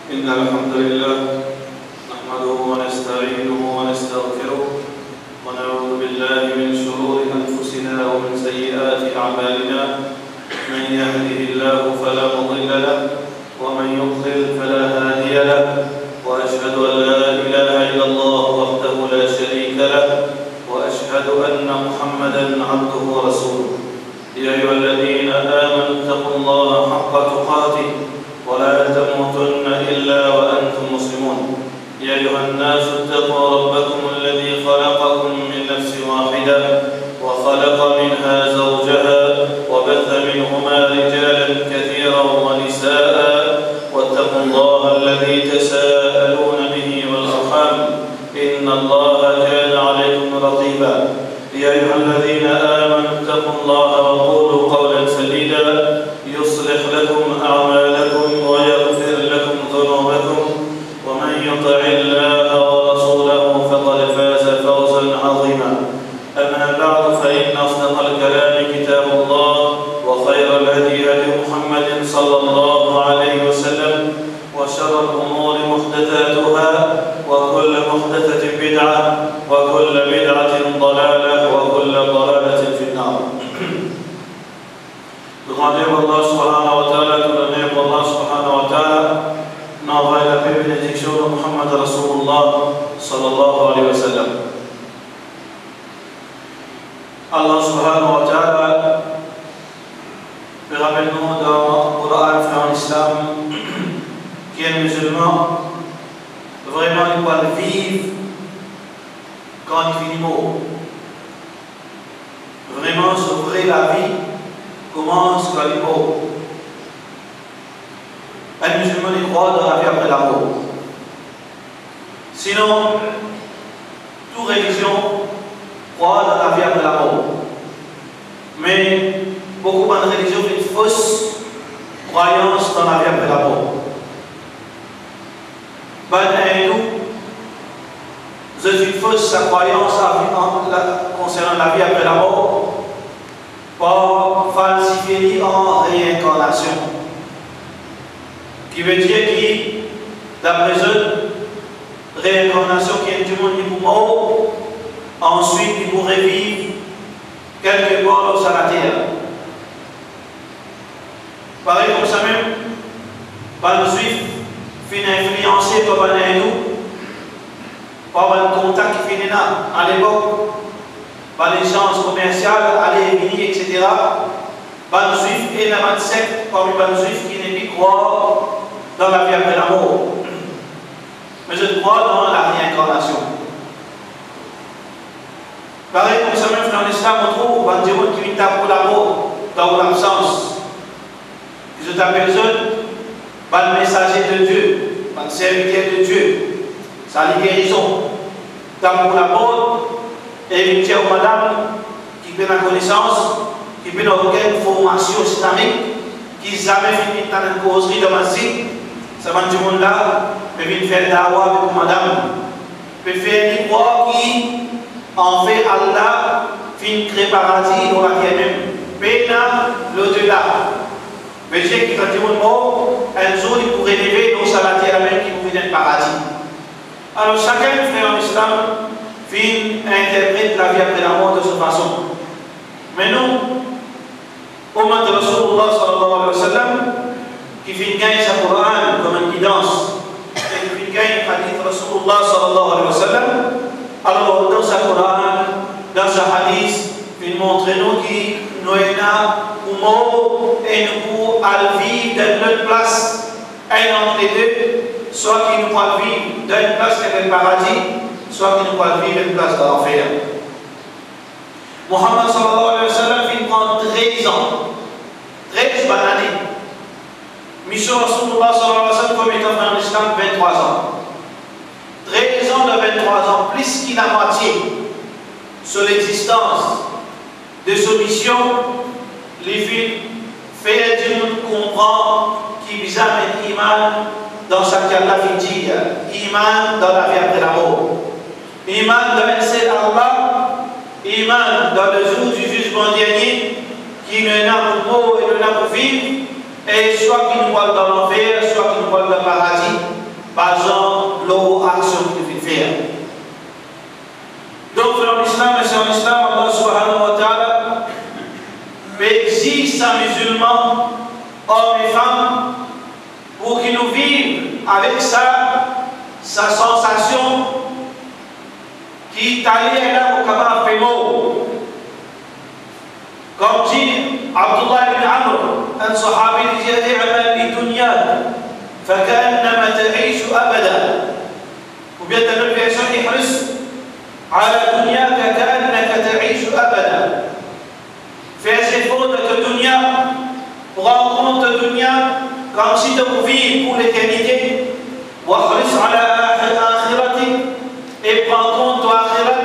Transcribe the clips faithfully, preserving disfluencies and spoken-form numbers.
إن الحمد لله نحمده ونستعينه ونستغفره ونعوذ بالله من شرور أنفسنا ومن سيئات أعمالنا. من يهده الله فلا مضل له ومن يضلل فلا هادي له، وأشهد أن لا إله إلا الله وحده لا شريك له، وأشهد أن محمدا عبده ورسوله. يا أيها الذين آمنوا اتقوا الله حق تقاته ولا تموتن إلا وأنتم مسلمون. يا أيها الناس اتقوا ربكم الذي خلقكم من نفس واحدة وخلق منها زوجها وبث منهما رجالا كثيرا ونساء واتقوا الله الذي تساءلون به والأرحام إن الله كان عليكم رقيبا. يا أيها الذين آمنوا اتقوا الله وقولوا قولا سديدا يصلح لكم أعمالكم ويغفر لكم ذنوبكم ومن يطع الله ورسوله فقد فاز فوزا عظيما. أما بعد، فإن أصدق الكلام كتاب الله، وخير الهدي هدي محمد صلى الله عليه وسلم، وشر الأمور محدثاتها، وكل محدثة بدعة، وكل بدعة ضلالة، وكل ضلالة في النار. Tou loner pou Allah subhanahu wa ta'ala, tou loner pou Allah subhanahu wa ta'ala. Nou anvoy lape, benediksion lor Muhammad Rasoulullah sallallahu alayhi wa sallam. Allah subhanahu wa ta'ala pe rapel nou dan Koran, frer an Islam, ki enn mizilman, vreman, li pou al viv kan li fini mor. Vreman, so vre lavi koumans kan li mor. Enn mizilman, li krwar dan lavi apre lamor. Sinon, tou relizion krwar dan lavi apre lamor. Me boukou bann relizion finn fos krwayans dan lavi apre lamor. Bann Indou, zot finn fos sa krwayans lavi an, la, konsernan lavi apre lamor, par falsifie li an reenkarnasion. Ki vedir ki, dapre zot, reenkarnasion ki enn dimoun li pou mor, answit li pou reviv kelke par lor sa later. Parey koumsa mem, bann Zwif finn inflianse par bann Indou, par bann kontak ki finn ena alepok, bann lesanz komersial, ale e vini, et cetera. Bann Zwif, ena bann sekt parmi bann Zwif ki nepli krwar dan lavi apre lamor. Me zot krwar dan lareenkarnasion. Parey koumsa mem, frer an Islam, ou trouv bann dimoun ki vinn tap ou lamor dan ou labsans, ki zot apel zot bann mesaze de Die, bann serviter de Die, sali, gerizon, tap ou laport e vinn dir ou madam ki pena konesans, ki pena okenn formasion islamik, ki zame finn vinn tann enn kozri dan masjid, sa bann dimoun la pe vinn fer dawa avek ou madam, pe fer li krwar ki anfer Allah finn kre paradi lor later mem, pena l'au-delà. Vedir ki kan dimoun mor, enn zour li pou releve lor sa later la mem ki pou vinn enn paradi. Alor, sakenn, frer an Islam, finn interpret lavi apre lamor de so fason. Me nou, oumat Rasoulullah sallallahu alayhi wa sallam, ki finn gagn sa Koran kouma enn gidans, e ki finn gagn hadis Rasoulullah sallallahu alayhi wa sallam, alor dan sa Koran, dan sa hadis, finn montre nou ki nou ena pou mor e nou pou al viv dan enn lot plas, enn ant le de, swa ki nou pou al viv dan enn plas ki apel paradi, swa ki nou pou al viv enn plas dan lanfer. Muhammad sallallahu alayhi wa sallam finn pran trez an, trez bann ane. Mision Rasoulullah sallallahu alayhi wa sallam, konbien tan, frer an Islam? Vinn-trwa an. Trez an dan vinn-trwa an, plis ki lamwatie so lexistans de so mision, li finn fer dimoun konpran ki bizin met iman dan seki Allah finn dir, iman dan lavi apre lamor, iman dan enn sel Allah, iman dan le zour di zizman dernie, ki nou ena pou mor e nou ena pou viv, e swa ki nou pou al dan lanfer, swa ki nou pou al dan paradi. Avek sa, sa sansasion ki taler la mo kapav pe mor. Kouma dir Abdullah ibn Amr, enn sahabi, li dir: "I'mal li dunyaka fakaannama ta'ishu abada." Oubien dan lot version: "Ihris ala dunyaka kaannaka ta'ishu abada." Fer zefor dan to dunya, pran kont to dunya koumsi to pou viv pou leternite. Wahris ala akhiratik, e pran kont to axirat,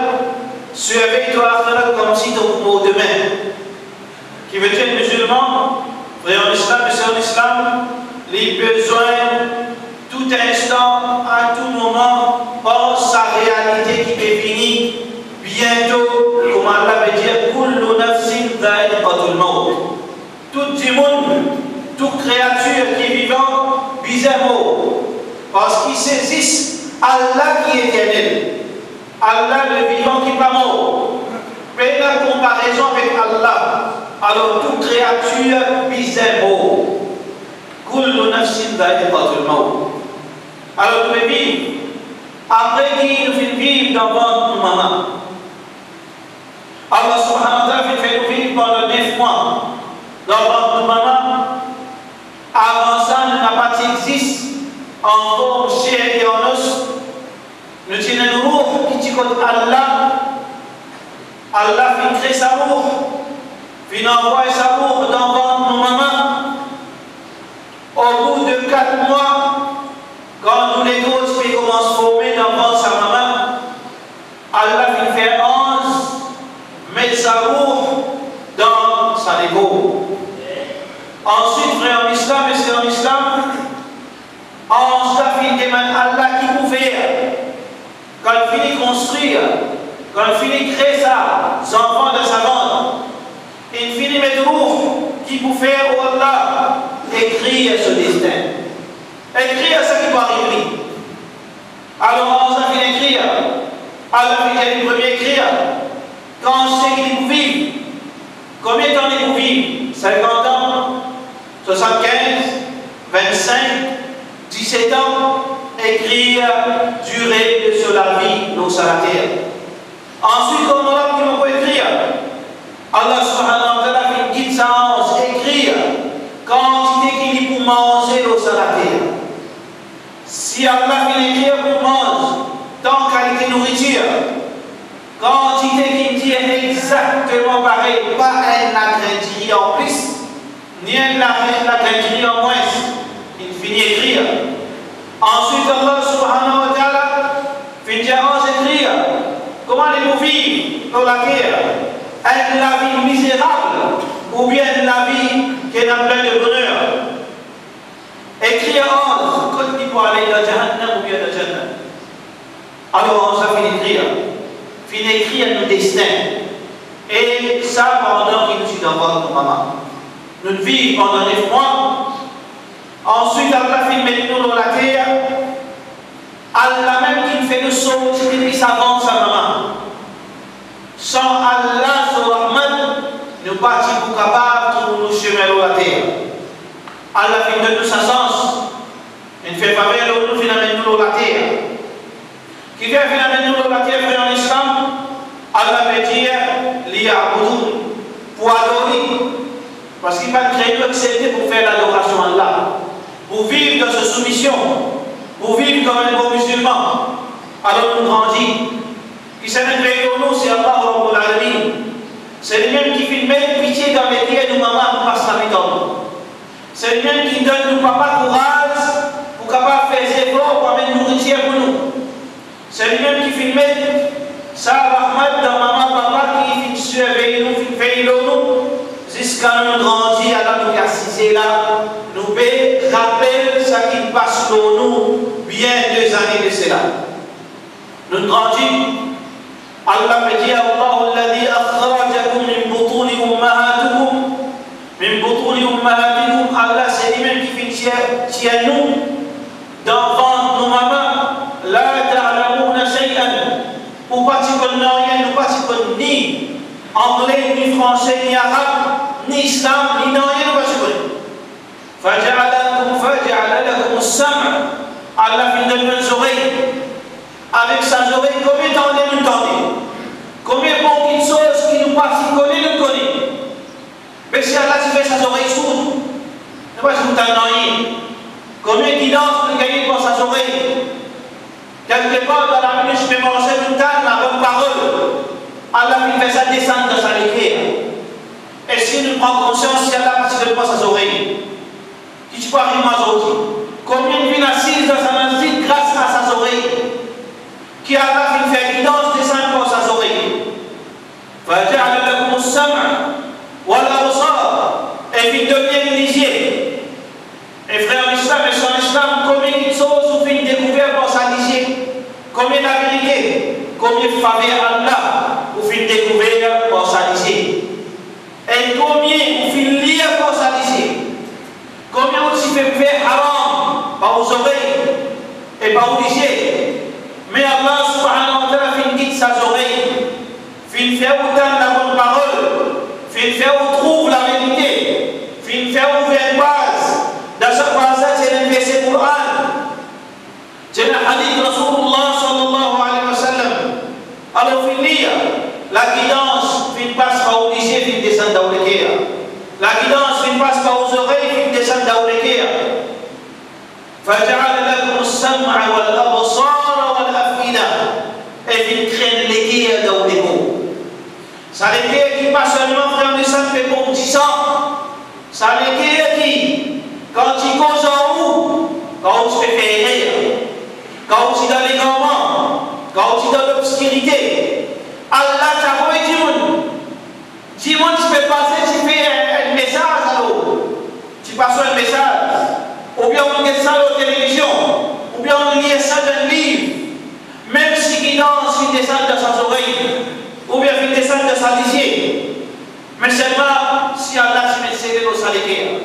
sirvey to axirat koumsi to pou mor demin. Ki vedir, mizilman, frer an Islam e ser an Islam, li bizin tou instan, a tou moman, pans sa realite ki pe vini biento, kouma Allah pe dir: "Kullu nafsin dha'iqatul mawt." Tou dimoun, tou kreatir ki vivan bizin mor, parski se zis Allah ki eternel. Allah le vivan ki pa mor. Pena konparezon avek Allah. Alor tou kreatir bizin mor. Kullu nafsin dha'iqatul mawt. Alor nou pe viv. Apre ki nou finn viv dan vant nou mama, Allah Subhanahu wa Ta'ala finn fer nou viv pandan nef mwa dan vant nou mama. Avan sa, nou napa ti exzis an form ser e an os. Nou ti ena enn roh ki ti kot Allah. Allah finn kre sa roh, finn anvway sa roh dan vant nou mama. Obout de kat mwa, kan nou legor ti pe koumans forme dan vant sa mama, Allah finn fer anz met sa roh dan sa legor. Answit, frer an Islam e ser an Islam, anz la finn demann Allah ki pou fer. Kan li fini konstrir, kan li fini kre sa zanfan dan sa vant, li fini met roh, ki pou fer, o Allah? Ekrir so destin. Ekrir sa ki pou ariv li. Alor, anz la finn ekrir, Allah finn dir li premie, ekrir kantite ki li pou viv, konbien tan li pou viv, sinkant an, swasannkinz, vennsink, diset an, ekrir dire de so lavi lor sa later. Answit, kouma la ki mo pou ekrir, Allah Subhanahu wa Ta'ala finn gid sa anz ekrir kantite ki li pou manze lor sa later. Si Allah finn ekrir pou manz tan kalite nouritir, kantite ki dir exakteman parey, pa enn lagrin diri an plis, ni enn la-, enn lagrin diri an mwins, li finn ekrir. Answit, Allah Subhanahu wa Ta'ala finn dir anz ekrir kouma li pou viv lor later, enn lavi mizerab oubien enn lavi ki ena plin de boner. Ekrir anz kot li pou ale, dan Jahannam oubien dan Jannat. Alor, anz la finn ekrir, finn ekrir nou destin. E sa pandan ki nou ti dan vant nou mama. Nou viv pandan nef mwa. Answit, Allah finn met nou lor later. Allah mem ki finn fer nou sorti depi sa vant sa mama. San Allah so rahmat, nou pa ti pou kapav trouv nou sime lor later. Allah finn donn nou sa sans, finn fer faver lor nou, finn amenn nou lor later. Kifer finn amenn nou lor later, frer an Islam? Allah pe dir, liya'budun, pou ador li. Parski li pa kre nou eksepte pou fer ladorasion Allah, pou viv dan so soumision, pou viv kouma enn bon mizilman. Alor nou grandi. Kisannla vey lor nou? Se Allah Rabbul Alamin. Se limem ki finn met pitie dan leker nou mama pou pas lami dan nou. Se limem ki donn nou papa kouraz pou kapav fer zefor pou amenn nouritir pou nou. Se limem ki finn met sa rahmat dan mama, papa ki finn sirvey nou, finn vey lor nou, ziska nou grandi, ala nou pe asize la, nou pe rapel sa ki pas lor nou bien de zane de sela. Nou grandi. Allah pe dir, Allahu alladhi akhrajakum min butuni ummahatikum, min butuni ummahatikum, Allah se limem ki finn tir, tir nou dan vant nou mama, la ta'lamuna shay'an, ou pa ti konn nanye, nou pa ti konn ni angle, ni franse, ni arab, ni islam, ni nanye, nou pa ti konn. Faja'ala lakum, faja'ala lakum as-sam'a. Allah finn donn nou enn zorey. Avek sa zorey, komie tande nou tande. Komie bon kiksoz ki nou pa ti kone, nou kone. Me si Allah ti fer sa zorey sourd, nou pa ti pou tann nanye. Komie gidans nou gagne par sa zorey. Kelkepar dan lavi nou ti pe marse, nou tann labonn parol. Allah finn fer sa desann dan sa leker. Eski nou pran konsians si Allah pa ti donn mwa sa zorey? Ki ti pou ariv mwa zordi? Komie vinn asiz dan sa masjid gras a sa zorey ki Allah finn fer gidans desann par sa zorey. Fa ja'ala lakumus sam'a wal absar, e finn donn li enn lizie. E frer an Islam, e ser an Islam, komie kiksoz ou finn dekouver par sa lizie? Komie laverite, komie faver Allah ou finn dekouver par sa lizie? E komie ou finn lir par sa lizie? Komie ou ti pe fer haram par ou zorey e par ou lizie? Me Allah subhanahu wa ta'ala finn gid sa zorey, finn fer ou tann labonn parol, finn fer ou trouv laverite, finn fer ou ouver enn paz. Dan sa paz la, ti ena enn verse Koran, ti ena hadith Rasoulillah sallallahu alayhi wa sallam. Alor finn lir, lagidans finn pas par ou lizie, finn desann dan ou leker. Lagidans finn pas par ou zorey, finn desann dan ou leker. Fa ja'ala lakumus sam'a wal absara wal af'ida, e finn kre enn leker dan ou lekor. Sa leker ki pa selman, frer an Islam, pe konpti sa, sa leker ki, kan ti koz ar ou, kan ou ti pe fer erer, kan ou ti dan legarman, kan ou ti dan lobskirite, Allah ti avoy dimoun. Dimoun ti pe pase, ti fer enn, enn mesaz ar ou, ti pas enn mesaz, oubien ou get sa lor televizion, oubien ou lir sa dan enn liv. Mem si gidans finn desann dan sa zorey, oubien finn desann dan sa lizie, me selman si Allah ti met sele lor sa leker,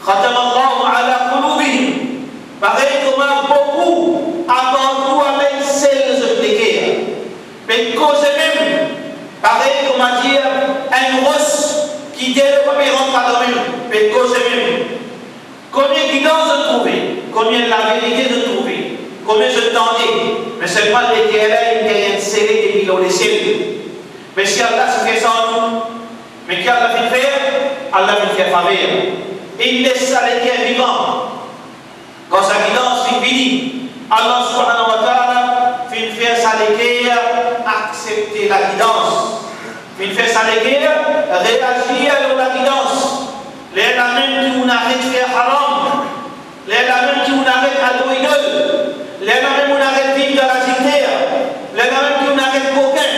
khatamallahu ala qulubihim, parey kouma boukou apart nou, ala enn sel zot leker. Pe koze mem, parey kouma dir enn ros ki delo pa pe rant ladan mem, pe koze mem. Komie gidans zot trouve, komie laverite zot trouve, komie zot tande, me selman leker la inn gagn enn sele depi lor lesel. Me si Allah ti fer sa ar nou, me ki Allah finn fer? Allah finn fer faver, inn les sa leker vivan. Kan sa gidans finn vini, Allah subhanahu wa ta'ala finn fer sa leker aksepte lagidans, finn fer sa leker reazir lor lagidans. Lerla mem ki ou'nn aret fer haram, lerla mem ki ou'nn aret ador idol, lerla mem ou'nn aret viv dan ladilter, lerla mem ki ou'nn aret kokin,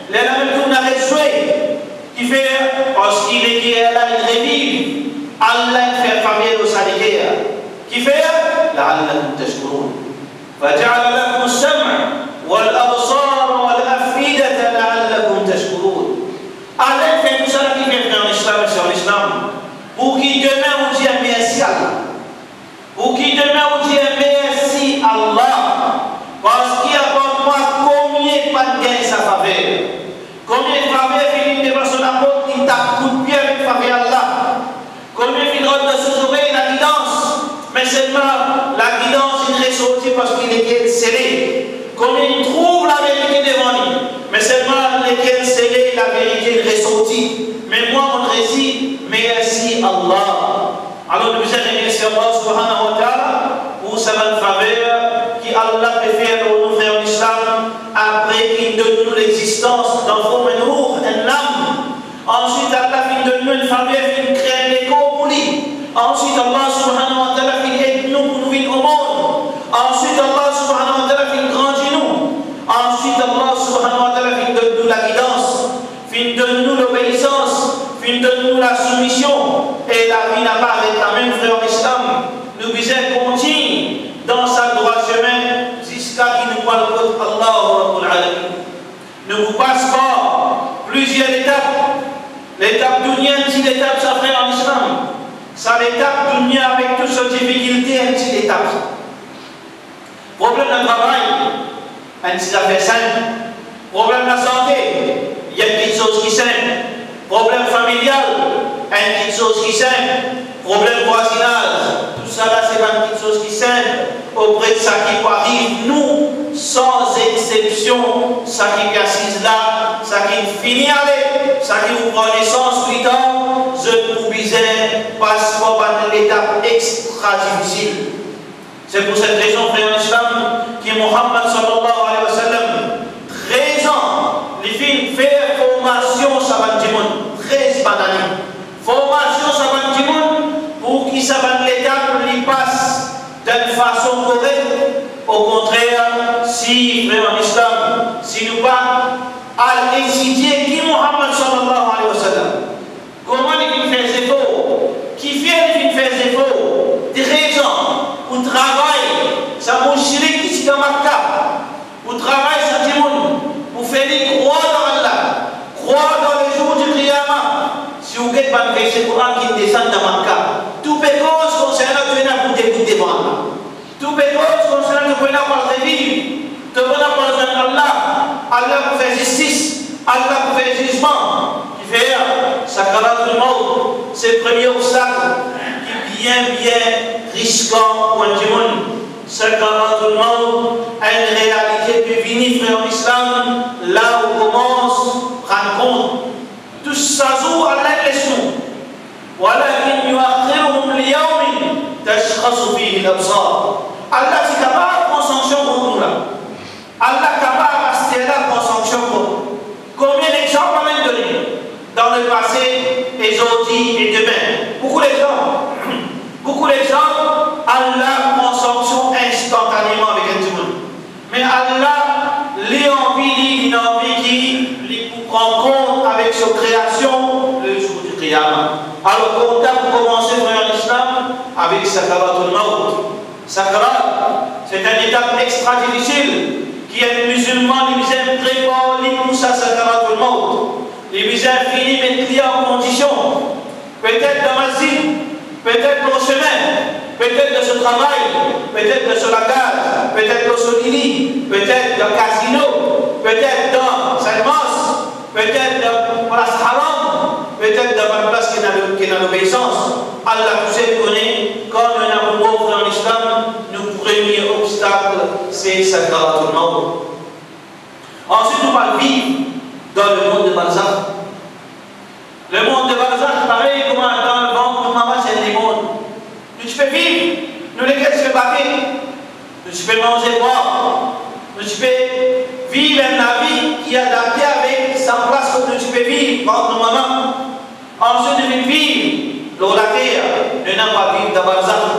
lerla mem ki ou'nn aret zwe. Kifer? Parski leker la inn reviv, Allah inn fer faver lor sa leker. Kifer? La'allakum tashkurun. Fa ja'ala lakumus sam'a wal absara wal af'idata la'allakum tashkurun. Allah fer tousala kifer, frer an Islam, ser an Islam, pou ki demin ou dir mersi Allah. Pou ki demin ou dir mersi Allah, parski apart mwa, komie pa'nn gagn sa faver? Komie faver finn vinn devan so laport, li tap kout pie avek faver Allah? Komie finn rant dan so zorey lagidans, me selman lagidans inn resorti parski leker sele? Komie inn trouv laverite devan li, me selman leker sele, laverite inn resorti? Me mwa, monn resi, mersi Allah. Alor nou bizin remersie Allah subhanahu wa ta'ala pou sa bann faver ki Allah pe fer lor nou, frer an Islam, apre ki'nn donn nou lexistans dan form enn ruh, enn lam. Answit, Allah finn donn nou enn faver, finn kre enn lekor pou li. Answit, Allah subhanahu wa ta'ala finn ed nou pou nou vinn omond. Answit, Allah subhanahu wa ta'ala finn grandi nou. Answit, Allah subhanahu wa ta'ala finn donn nou lagidans, finn donn nou lobeisans, finn donn nou lasoumision, e lavi napa aret la mem, frer an Islam. Nou bizin kontign dan sa drwa semin ziska ki nou pou al kot Allah Rabbul Alamin. Nou pou pas par plizier letap. Letap dounia enn ti letap sa, frer an Islam. Sa letap dounia avek tou so difikilte, enn ti letap. Problem dan travay, enn ti zafer sinp. Problem lasante, enn kiksoz ki sinp. Problem familial, enn kiksoz ki sinp. Problem vwazinaz, tousala se bann kiksoz Ki sinp opre de seki pou ariv nou, san exsepsion, seki pe asiz la, seki fini ale, seki pou pran nesans pli tar, zot pou bizin pas par bann letap extra difisil. Se pou set rezon, frer an Islam, ki Muhammad sallallahu alayhi wa sallam, trez an, li finn fer formasion sa bann dimoun, trez bann ane. Formasion sa bann dimoun pou ki sa bann letap li pas dan enn fason korek. Okontrer, si, frer an Islam, si nou pa al etidie ki Muhammad sallallahu alayhi wa sallam, kouma li finn fer zefor, kifer li finn fer zefor, trez an, pou travay sa moushrik ki ti dan Makka, pou travay sa dimoun, pou fer li krwar dan Allah, krwar dan lezour di Qiyama. Si ou get bann verse Koran ki desann dan Makka, tou pe koz konsernan to ena pou debout devan Allah. Tou pe koz konsernan to pou ena pou al reviv, to pou ena pou al zwenn Allah, Allah pou fer zistis, Allah pou fer zizman. Kifer, sakaratul mawt, se premie obstak ki bien, bien riskan pou enn dimoun. Sakaratul mawt, enn realite pe vini, frer an Islam, la ou koumans rann kont. Tou sa zour, Allah les nou. Walakin yuakhiruhum liyawmin tashkhasu fihi al-absar. Allah ti kapav pran sanksion kont nou la. Allah kapav aster la pran sanksion kont nou. Konbien lexanp amenn done dan lepase, e zordi, e demin? Boukou lexanp. Boukou lexanp, Allah pran sanksion instantaneman avek enn dimoun. Me Allah, li anvi, li, li anvi ki li pou pran kont avek so kreasion lezour di Qiyama. Alor, kont la pou koumanse, frer an Islam, avek sakaratul mawt. Sakarat, se enn etap extra difisil ki enn mizilman li bizin prepar li pou sa sakaratul mawt. Li bizin fini met li an kondision. Petet dan masjid, petet lor sime, petet dan so travay, petet dan so lakaz, petet lor so lili, petet dan kazino, petet dan Saint Mars, petet dan plas haram, petet dan bann plas ki ena, ki ena lobeisans. Allah tousel kone. Kan nou ena pou mor, frer an Islam, nou premie obstak se sakaratul mawt. Answit, nou pou al viv dan lemond de barzakh. Lemond de barzakh, parey kouma dan vant nou mama, se enn lemond. Nou ti pe viv, nou leker ti pe bate, nou ti pe manze, bwar, nou ti pe viv enn lavi ki adapte avek sa plas kot nou ti pe viv, vant nou mama. Answit, nou vinn viv lor later, nou ena pou al viv dan barzakh.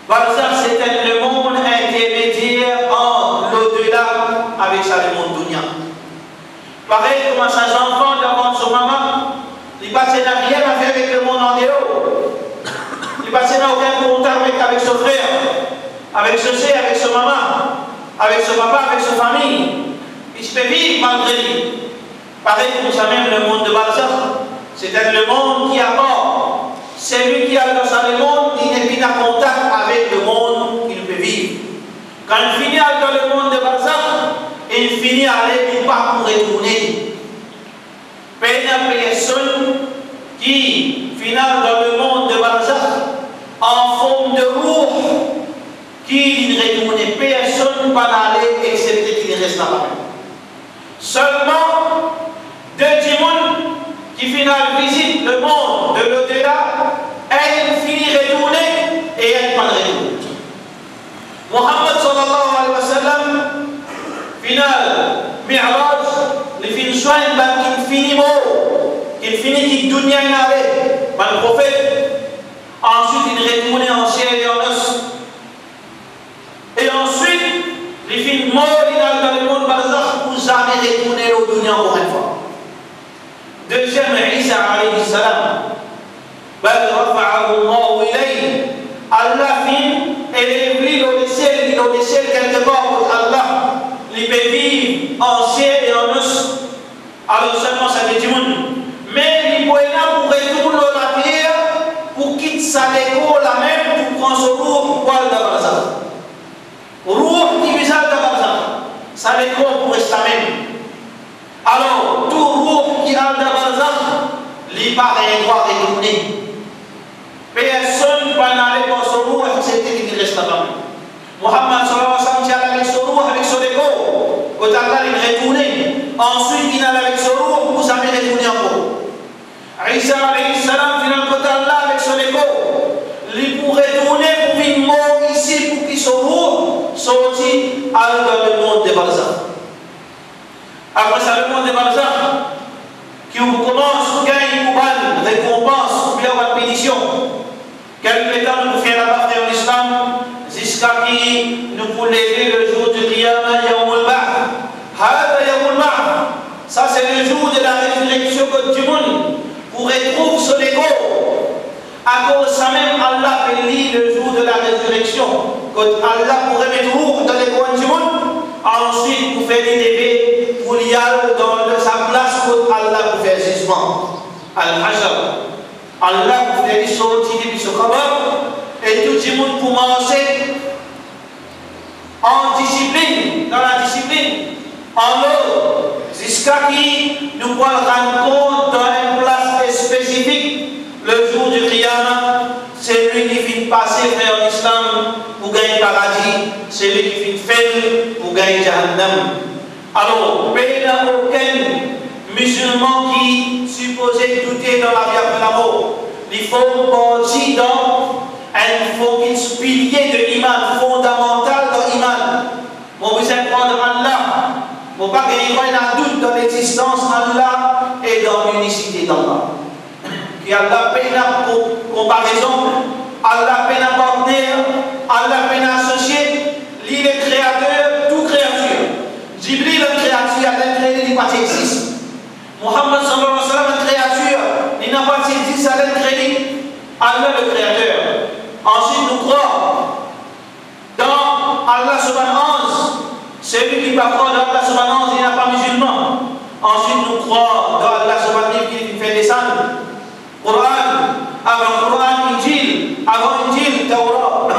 Barzakh, se enn lemond intermedier ant lodela avek sa lemond dounia. Parey kouma sa zanfan dan vant so mama, li pa ti ena nanye a fer avek lemond andeor. Li pa ti ena okenn kontak avek, avek so frer, avek so ser, avek so mama, avek so papa, avek so fami. Li ti pe viv malgre li. Parey koumsamem, lemond de barzakh, se enn lemond ki apar. Selwi ki al dan sa lemond, li nepli ena kontak avek lemond ki nou pe viv. Kan li fini al dan lemond de barzakh, li fini ale, li pa pou retourne. Pena personn ki finn al dan lemond de barzakh an form de roh, ki li retourne. Personn pa ale, exsepte ki li res laba. Selman de dimoun ki finn al vizit lemond de lodela, enn fini retourne e enn pa retourne. Muhammad sallallahu alayhi wa sallam finn al Mi'raj, li finn swenn bann ki fini mor, ki fini kit dounia, inn ale, bann profet. Answit, li retourne an ser e an os. E answit, li finn mor, li al dan lemond barzakh pou zame retourne lor dounia ankor enn fwa. Deziem Isa alayhi salam, bal rafa'ahu Allahu ilayh. Allah finn elev li lor lesiel, li lor lesiel kelkepar kot Allah, li pe viv an ser e an os. Alor selman sa de dimoun, me li pou ena pou retourn lor later pou kit sa lekor lamem pou pran so roh pou al dan barzakh. Roh ki bizin al dan barzakh, sa lekor pou res lamem. Alor, tou roh ki al dan barzakh, li pa gagn drwa retourne. Personn pa ale pran so roh, exsepte ki res Muhammad sallallahu alaihi wasallam ti al avek so ruh, avek so lekor, kot Allah, li retourne. Answit, li al avek so ruh pou zame retourne ankor. Isa alayhi salam finn al kot Allah avek so lekor. Li pou retourne pou vinn mor isi, pou ki so ruh sorti al dan lemond de barzakh. Apre sa, lemond de barzakh, ki ou pou koumans pou gagn ou bann rekonpans oubien ou bann pinision. Kel letan nou pou fer laba, frer an Islam, ziska ki nou pou leve le jour du qiyamah, yawmul ba'th. Hadha yawmul ba'th. Sa se le jour de la résurrection kot dimoun pou retrouv so lekor. Akoz samem Allah apel li le jour de la résurrection, kot Allah pou remet ruh dan lekor dimoun, answit pou fer li leve, pou li al dan sa plas kot Allah pou fer zizman. Al-Hashr. Allah pou fer li sorti depi so kabar, e tou dimoun pou marse an disiplinn, dan ladisiplinn, an lord, ziska ki nou pou al rann kont dan enn plas spesifik, le jour du qiyamah. Selwi ki finn pase, frer an Islam, pou gagn paradi, selwi ki finn fel pou gagn jahannam. Alor, pena okenn mizilman ki sipoze doute dan lavi apre lamor. Li form parti dan enn fon-, enn pilie de iman, fondamantal dan iman. Mo bizin krwar dan Allah. Mo pa gagn drwa ena dout dan lexistans Allah e dan linisite d'Allah. Ki Allah pena ko-, konparezon, Allah pena partner, Allah pena asosie, li le kreater tou kreatir. Dibri, enn kreatir, li kree li, li pa ti existe. Muhammad sallallahu alaihi wasallam, enn kreatir, li napa ti existe, li kree li. Allah le kreater. Answit, nou krwar dan Allah so bann anz. Selwi ki pa krwar dan Allah so bann anz, li napa mizilman. Answit, nou krwar dan Allah so bann liv ki li finn fer desann. Quran, avan Quran, Injil, avan Injil, Tawrat,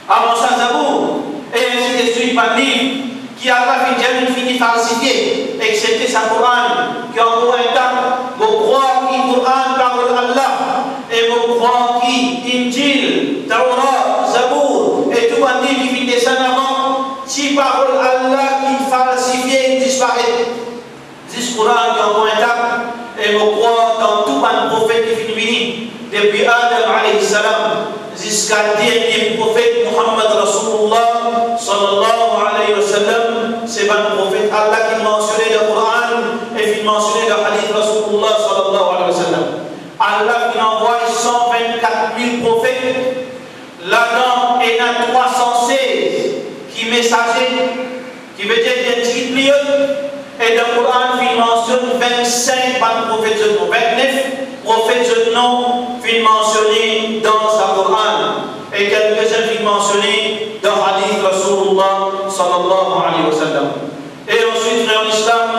avan sa, Zabour, e ainsi de suite, bann liv ki Allah finn dir nou fini falsifie, exepte sa Quran ki ankor intak. Mo krwar ki Quran parol Allah, e mo krwar ki Injil, Tawrat, Zabour e tou bann liv ki finn desann avan, ti parol Allah ki falsifie, disparet. Zis Quran ki ankor intak, e mo krwar dan tou bann profet ki finn vini, depi Adam alayhi salam ziska dernie profet Muhammad Rasulullah sallallahu alayhi wasallam, se bann profet Allah ki mansione dan Quran e finn mansione dan hadith Rasulullah sallallahu alayhi wasallam. Allah finn anvway san vinn-kat mil profet, ladan ena trwa san sez ki mesaze, ki vedir ki enn tigit pli ot, e dan Quran finn mansionn vinn-sink bann profet zot nom, vinn-nef profet zot nom finn mansione dan sa Quran, e kelke-zinn finn mansione dan hadith Rasulullah sallallahu alayhi wasallam. E answit, frer an Islam,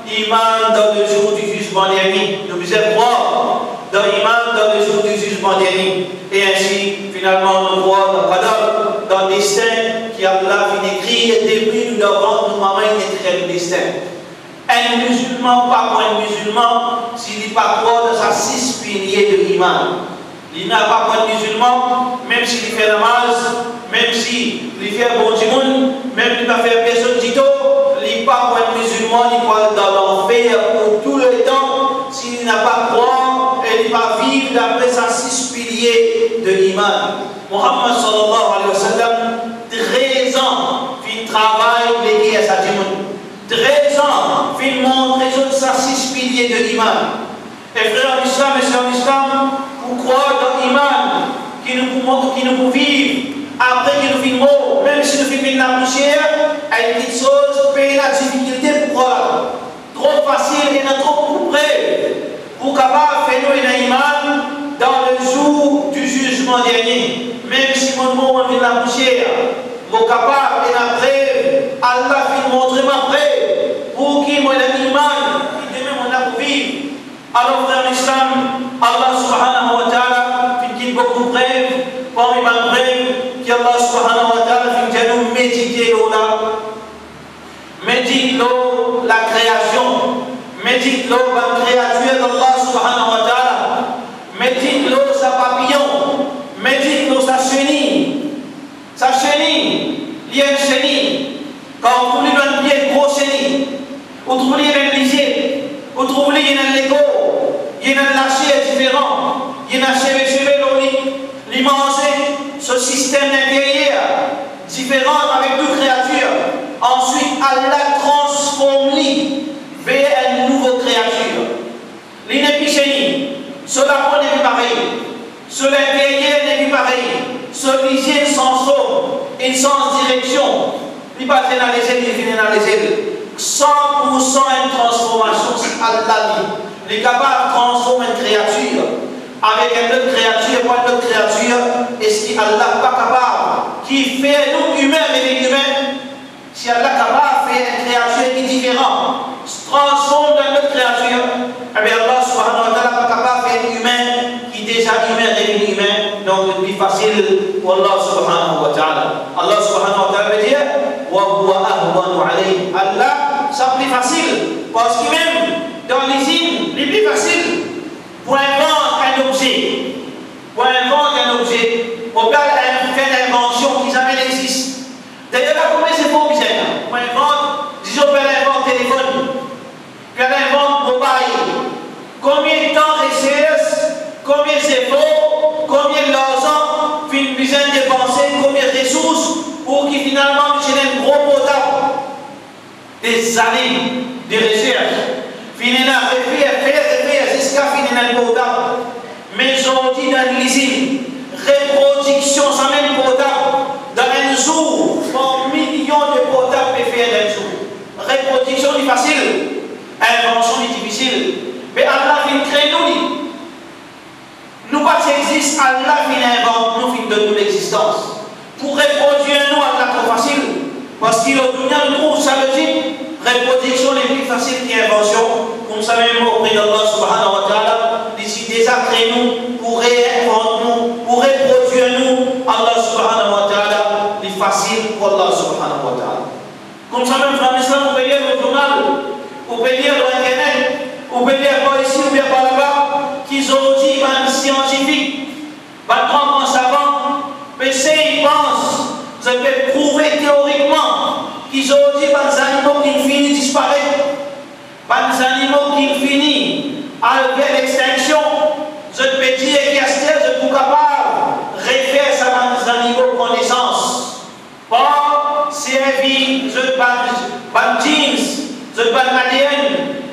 iman dan le jour du jugement dernier. Nou bizin krwar dan iman dan le jour du jugement dernier. E ainsi, finalman, nou krwar dan qadar, dan destin ki Allah finn ekrir depi nou dan vant nou mama, inn ekrir nou destin. Enn mizilman pa pou enn mizilman si li pa krwar dan sa sis pilie de iman. Li napa pou enn mizilman, mem si li fer namaz, mem si li fer bon dimoun, mem li pa fer personn ditor, li pa pou enn mizilman, li pou al dan lanfer pou tou letan, si li napa krwar e li pa viv dapre sa sis pilie de iman. Muhammad sallallahu alayhi wasallam, trez an finn travay leker sa dimoun. Trez an finn montre zot sa sis pilie de iman. E frer an Islam e ser an Islam, pou krwar dan iman ki nou pou mo-, ki nou pou viv apre ki nou finn mor, mem si nou finn vinn lapousier, enn kiksoz pena difikilte pou krwar. Tro fasil, ena tro boukou prev pou kapav fer nou ena iman dan le jour du jugement dernier. Mem si mo mor, mo vinn lapousier, mo kapav ena prev, Allah finn montre mwa prev pou ki mo ena iman, ki dime mo ena pou viv. Alor, frer an Islam, Allah subhanahu wa ta'ala finn kit boukou prev, parmi bann prev ki Allah subhanahu wa ta'ala finn dir nou medite lor la, medit lor lakreasion, medit lor bann kreatir Allah subhanahu wa ta'ala, medit lor sa papiyon, medit lor sa seni. Sa seni li enn seni. Kan ou trouv li dan enn pie, enn gro seni, ou trouv li ena enn lizie, ou trouv li ena enn lekor, li ena enn laser diferan, li ena seve, seve lor li, li manze, so sistem linteryer diferan avek tou kreatir. Answit, Allah transform li ver enn nouvo kreatir. Li nepli seni, so lapo nepli parey, so linteryer nepli parey, so lizie sanz, li sanz direksion, li pa ti ena lezel, li vinn ena lezel. San pour san enn transformasion, se Allah li, li kapav transform enn kreatir avek enn lot kreatir, par enn lot kreatir. Eski Allah pa kapav ki fer nou imin revinn imin? Si Allah kapav fer enn kreatir ki diferan, transform dan enn lot kreatir, ebe Allah subhanahu wa ta'ala pa kapav fer enn imin ki deza imin revinn imin? Donk, li pli fasil pou Allah subhanahu wa ta'ala. Allah subhanahu wa ta'ala pe dir, "Wa huwa ahwanu alayh." Allah, sa pli fasil, parski mem dan lizinn, li pli fasil pou invant enn obze. Pou invant enn obze, ou pe al in-, fer enn invansion ki zame existe. Dayer la, konbien zefor bizin pou invant, dizon, ou pe al invant telefonn, ou pe al invant mobile. Konbien tan resers, konbien zefor, konbien larzan finn bizin depanse, konbien resours pou ki finalman nou ti ena enn gro portab? Dezane de resers, finn ena, refer, fer, refer, ziska finn ena enn portab. Me zordi dan enn lizinn, reprodiksion sa mem portab, dan enn zour, par milion de portab pe fer dan enn zour. Reprodiksion li fasil, invansion li difisil. Me Allah finn kre nou li. Nou pa ti existe, Allah finn invant nou, finn donn nou lexistans. Pou reprodwir nou, Allah tro fasil, parski lor dunia nou trouv sa lozik, reprodiksion li pli fasil ki invansion. Koumsamem opre d'Allah subhanahu wa ta'ala, li ti deza kre nou, pou reinvant nou, pou reprodwir nou, Allah subhanahu wa ta'ala, li fasil pou Allah subhanahu wa ta'ala. Koumsamem, frer dan Islam, ou pe lir lor zournal, ou pe lir lor internet, ou pe lir par isi oubien par laba, ki zordi bann siantifik, bann gran gran savan, pe sey pans, zot pe prouve teorikman ki zordi bann zanimo ki finn fini disparet, bann zanimo ki finn fini al ver lextinksion, zot pe dir ki aster zot pou kapav refer sa bann zanimo konesans. Par servi zot bann, bann genes, zot bann A D N,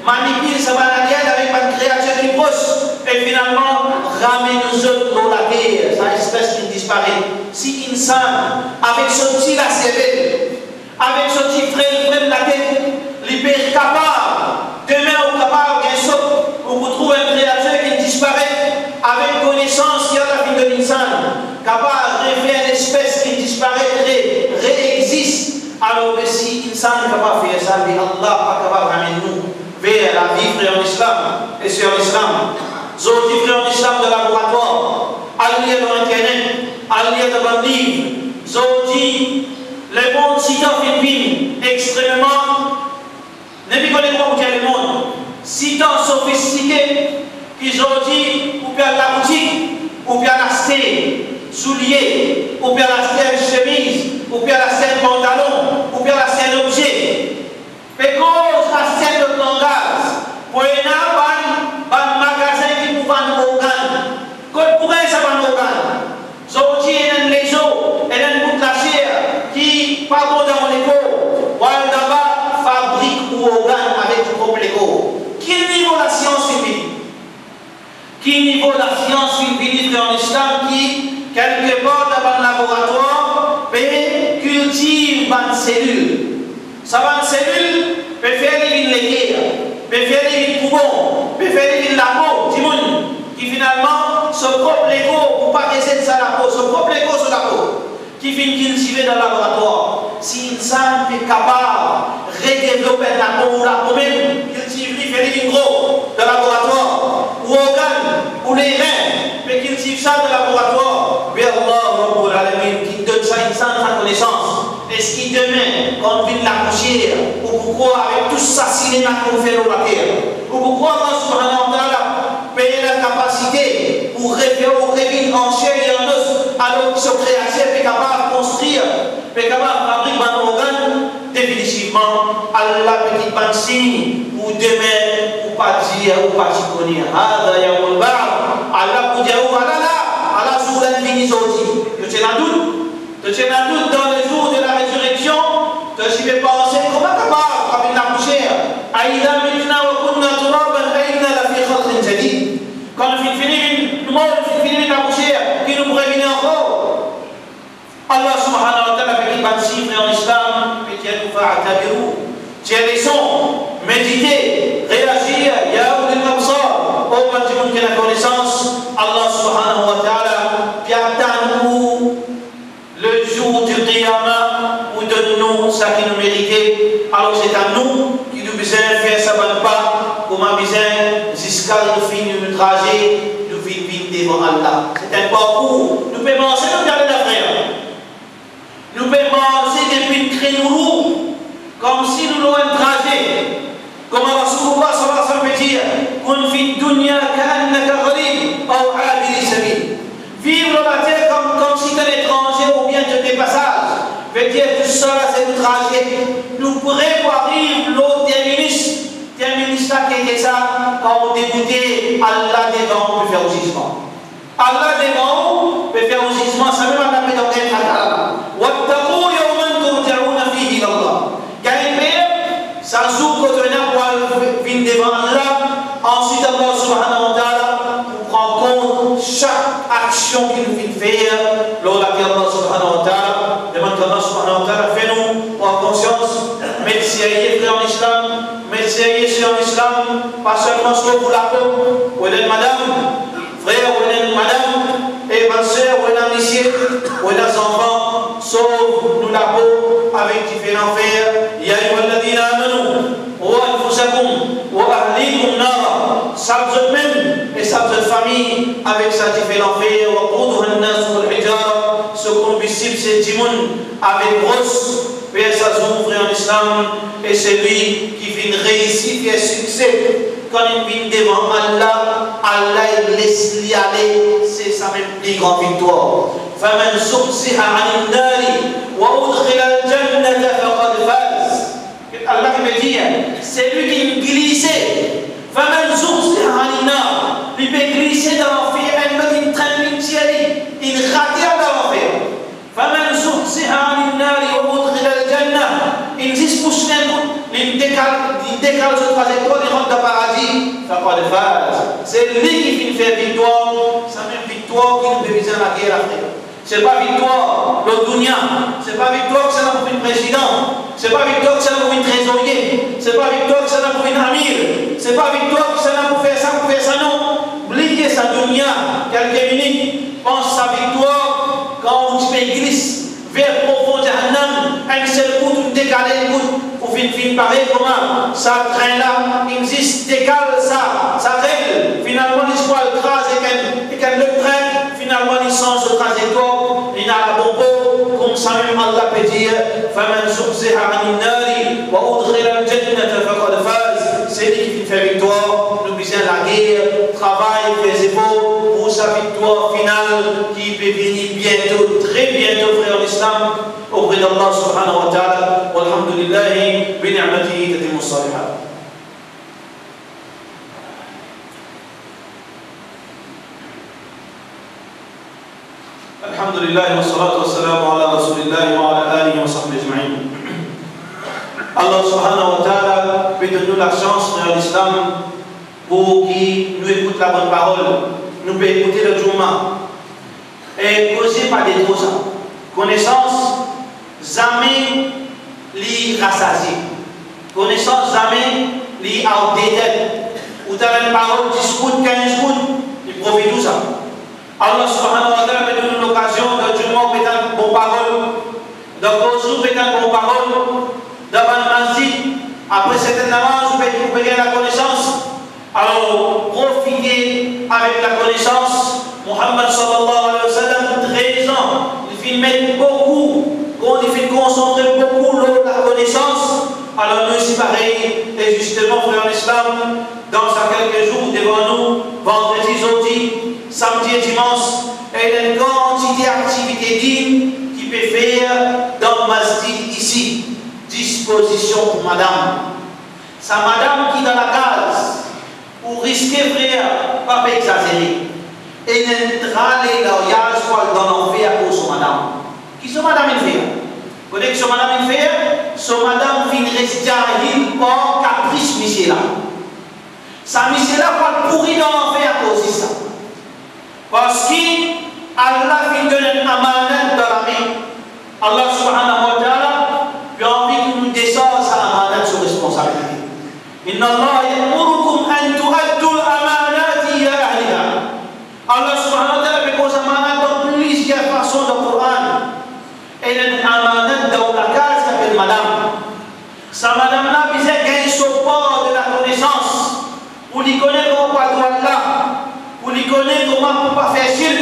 manipil sa bann A D N avek bann kreatir ki pros, e finalman ramenn zot lor later, sa espes ki disparet. Si insan, avek so ti laservel, avek so ti frem, frem latet, li pe kapav, demin ou kapav gagn sok, ou pou trouv enn kreatir ki disparet, avek konesans ki Allah finn donn insan, kapav refer enn espes ki disparet, re-, reexis. Alor, be si insan kapav fer sa, be Allah pa kapav ramenn nou ver lavi, frer an Islam e ser an Islam. Zordi, frer an Islam, dan laboratwar, al lir lor internet, al lir dan bann liv, zordi, lemond sitan finn vinn extrememan, nepli kone kouma pou dir lemond, sitan sofistike, ki zordi ou pe al laboutik, ou pe al aste soulie, ou pe al aste enn semiz, ou pe al aste enn pantalon, ou pe al aste enn obze. Pe koz aster dan langaz, pou ena bann, bann magazin ki pou vann organn. Kot pou gagn sa bann organn? Zordi ena enn lezo, ena enn bout laser ki pa bon dan mo lekor, ou al laba, fabrik ou organn avek ou prop lekor. Ki nivo lasians finn vini? Ki nivo lasians finn vini, frer an Islam, ki kelke par dan bann laboratwar pe kiltiv bann selil. Sa bann selil pe fer li vinn leker, pe fer li vinn poumon, pe fer li vinn lapo dimoun, ki finalman so prop lekor, pou pa rezet sa lapo, so prop lekor, so lapo. Ki finn kiltive dan laboratwar. Si insan pe kapav redevlop enn lapo, ou lapo mem, kiltiv li, fer li vinn gro dan laboratwar, ou organn, ou lerin, pe kiltiv sa dan laboratwar, be Allah Rabbul Alamin ki donn sa insan sa konesans. Eski demin, kan ou vinn lakousier, ou pou krwar avek tou sa sinema ki ou fer lor later, ou pou krwar Allah Subhanahu wa Ta'ala pe ena kapasite pou refer ou revinn an ser e an os, alor ki so kreatir pe kapav konstrir Definitivman, Allah pe kit bann sign pou dime ou pa dir ou pa ti kone. Hadha yawmul ba'th. Allah pou dir ou, ala la, ala zour la inn vini zordi. To ti ena dout? To ti ena dout dan le jour de la résurrection? To ti pe panse, kouma kapav pa vinn lapousier? Aidha mitna wa kunna turaban, inna lafi khalqin jadid. Kan nou finn fini vinn, nou mor, nou finn fini vinn lapousier, ki nou pou revini ankor? Allah subhanahu wa ta'ala pe kit bann sign, frer an Islam, pe dir nou, fa'tabiru, tir leson, medite, reazir, ya ulil absar, o bann dimoun ki ena konesans, Allah subhanahu wa ta'ala pe atann ou le jour du qiyamah pou donn nou saki nou merite. Alor, se a nou ki nou bizin fer sa bann pa, kouma bizin, ziska nou fini nou traze, nou vinn, vinn devan Allah. Se enn parkour, nou pe marse, nou pe ale la, frer. Nou pe marse depi nou kre nou lou, koumsi nou lor enn traze. Kouma Rasoulullah sallallahu alayhi wa sallam pe dir, kun fid dunya ka'annaka gharib aw abiri sabil. Viv lor later kom, koumsi to enn etranze oubien to de pasaz. Vedir tousala se nou traze. Nou pre pou ariv lor terminis. Terminis la, ki, ki sa? Kan ou deboute, Allah devan ou pou fer ou zizman. Allah devan ou pe fer ou zizman, samem Allah pe donn enn fatal. Wattaqu yawman turja'una fihi ilallah. Gagn per sa zour kot ou ena pou al vinn devan Allah, answit Allah subhanahu wa ta'ala pou pran kont sak aksion ki nou finn fer lor later Allah subhanahu wa ta'ala. Demann ki Allah subhanahu wa ta'ala fer nou pran konsians, met serye, frer an Islam, met serye, ser an Islam, pa selman sov ou lapo, ou ena madam, frer, ou ena madam, e bann ser, ou ena misie, ou ena zanfan, sov nou lapo avek dife lanfer. Ya ayyuhalladhina amanu, qu anfusakum wa ahlikum nara. Sav zot mem e sav zot fami avek sa dife lanfer. Waquduha an-nas wal hijara, so konbistib se dimoun avek ros. Per sa zour, frer an Islam, e selwi ki finn reisi fer sikse kan li vinn devan Allah, Allah les li ale, se samem pli gran viktwar. Faman zuhziha anin nari wa udkhilal jannata faqad faz. Allah ki pe dir, selwi ki glise, faman zuhziha anin nar, li pe glise dan lanfer, enn lot inn trenn li, tir li, inn rate al dan lanfer. Faman zuhziha anin nari wa udkhilal janna, inn zis pous li enn kout, li dekal, li dekal so trazektwar, li rant dan paradi, faqad faz. Se li ki finn fer viktwar, samem viktwar ki nou pe bizin lager la, frer. Se pa viktwar lor dounia, se pa viktwar ki sa ena pou vinn prezidan, se pa viktwar ki sa ena pou vinn trezorie, se pa viktwar ki sa ena pou vinn amir, se pa viktwar ki sa ena pou fer sa, pou fer sa, non. Bliye sa dounia, kelke minit, pans sa viktwar kan ou ti pe glis ver profon Jahannam, enn sel kout ou dekale enn kout, ou finn, finn parey kouma sa tren la, inn zis dekal sa, sa rel, finalman li ti pou al kraz ek enn, ek enn lot tren, finalman li sanz so trazektwar, li al a bon por, koumsamem Allah pe dir, faman zuhziha anin nari wa udkhilal jannata faqad faz, se li ki finn fer viktwar. Nou bizin lager, travay, fer zefor pou sa viktwar final ki pe vini biento, tre biento, frer an Islam, auprès d'Allah subhanahu wa ta'ala. Walhamdulillahi bi ni'matihi tatimmu salihat. Alhamdulillah, wassalatu wassalamu ala Rasulillah wa ala alihi wa sahbihi ajma'in. Allah subhanahu wa ta'ala pe donn nou lasans, frer an Islam, pou ki nou ekout labonn parol, nou pe ekoute le Juma. E koze pa de tro sa. Konesans zame li rasazi. Konesans zame li outdated. Ou tann enn parol dis kout, kinz kout, li profit ou sa. Allah subhanahu wa ta'ala pe donn nou lokazion, dan Juma ou pe tann bon parol, dan koze ou pe tann bon parol, dan bann masjid, apre serten namaz ou pe, ou pe gagn lakonesans. Alor, profite avek lakonesans. Muhammad sallallahu alayhi wa sallam, trez an, li finn met boukou, kon li finn konsantre boukou lor lakonesans. Alor nou osi parey, e zisteman, frer an Islam, dan sa kelke zour devan nou, vandredi, zordi, samdi e dimans, ena enn kantite aktivite din ki pe fer dan masjid isi. Dis Pozision pou madam. Sa madam ki dan lakaz, ou riske, frer, pa pe egzazere. Ena enn tra ley laryaz pou al dan lanfer akoz so madam. Ki so madam inn fer? Kote ki so madam inn fer? So madam finn res jahil par kapris misie la. Sa misie la pou al pouri dan lanfer akoz sa. Parski Allah finn donn enn amanat dan lame. Allah subhanahu wa ta'ala pe anvi ki nou desarz sa amanat so responsabilite. Inna Allaha ya'murukum an tu'addul amanati ila ahliha. Allah subhanahu wa ta'ala pe koz amanat dan plizier fason dan Koran. Ena enn amanat dan ou lakaz ki apel madam. Sa madam la bizin gagn so par de lakonesans, pou li kone kouma pou al dwat la, pou li kone kouma pou pa fer sirk,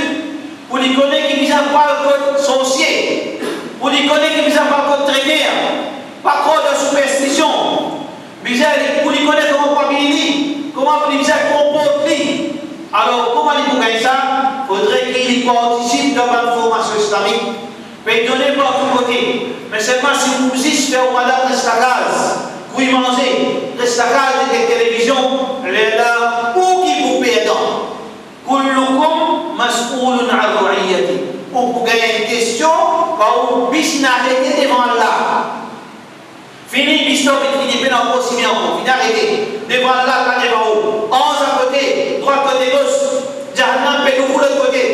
pou li kone ki bizin pa al kot sorsie, pou li kone ki bizin pa al kot trener, pa krwar dan siperstision. Bizin li, pou li kone kouma pou abiy li, kouma pou li bizin konport li. Alor, kouma li pou gagn sa? Fodre ki li partisip dan bann formasion islamik, pe done partou kote. Me selman si ou zis fer ou madam res lakaz, kwi manze, res lakaz, get televizion, lerla ou ki pou perdan. Kullukum mas'ulun an ra'iyyati. Ou pou gagn enn kestion, kan ou bizin arete devan Allah. Fini, listwar fini, pena ankor sime ankor, fini, arete. Devan Allah, la devan ou. Anz akote, drwat kote, gos, Jahannam pe louvri lot kote.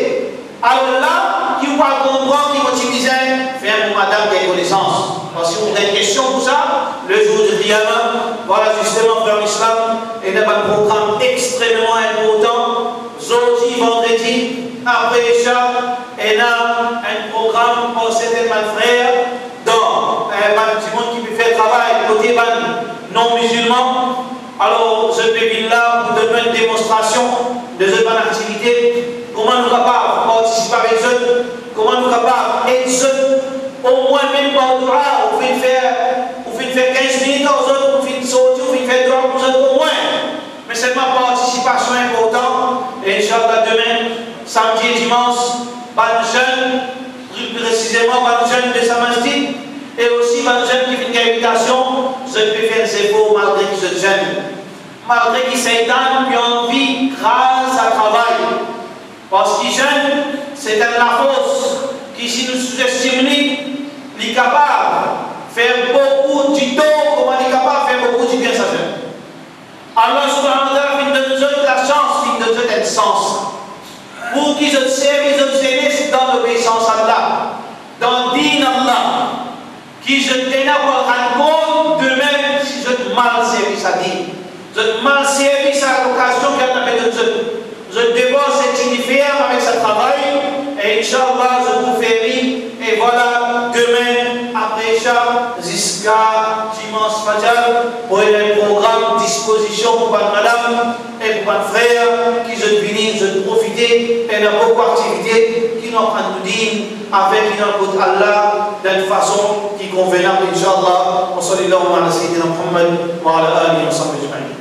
Alor la, ki ou pou al konpran ki mo ti bizin fer mo madam gagn konesans. Parski ou gagn kestion pou sa, le zour di Qiyama. Vwala, zisteman, frer an Islam, ena bann program extrememan inportan. Zordi, vandredi, apre Isha, ena enn program par serten bann frer dan, eh, bann dimoun ki pe fer travay kote bann non-mizilman. Alor, zot pe vinn la pou donn nou enn demonstrasion de zot bann aktivite, kouma nou kapav partisip avek zot, kouma nou kapav ed zot, omwin mem par doua, ou finn fer, ou finn fer kinz minit ar zot, ou finn sorti, ou finn fer doua pou zot omwin. Me selman partisipasion inportan. E inshallah, demin, samdi e dimans, bann zenn, pli presizeman bann zenn de sa masjid, e osi bann zenn ki finn gagn invitasion, zot pe fer zefor malgre ki zot zenn. Malgre ki Seytann pe anvi kraz sa travay. Parski zenn, se enn lafors ki si nou souzestim li, li kapav fer boukou ditor, kouma li kapav fer boukou dibien sa zenn. Allah subhanahu wa ta'ala finn donn zot lasans, finn donn zot enn sans. Pou ki zot servi zot zenes dan lobeisans Allah, dan din Allah, ki zot ena pou rann kont demin si zot mal servi sa din, zot mal servi sa lokazion ki Allah pe donn zot. Zot devwar se ti li ferm avek sa travay, e inshallah zot pou fer li. E vwala, demin apre Isha ziska dimans Fajar, pou ena enn program dispozision pou bann madam e pou bann frer ki zot vini, zot profite, ena boukou aktivite ki nou aprann nou din, afin ki nou al kot Allah dan enn fason ki konvenab, inshallah. Wa sallallahu ala sayyidina Muhammad wa ala alihi wa sahbihi ajmain.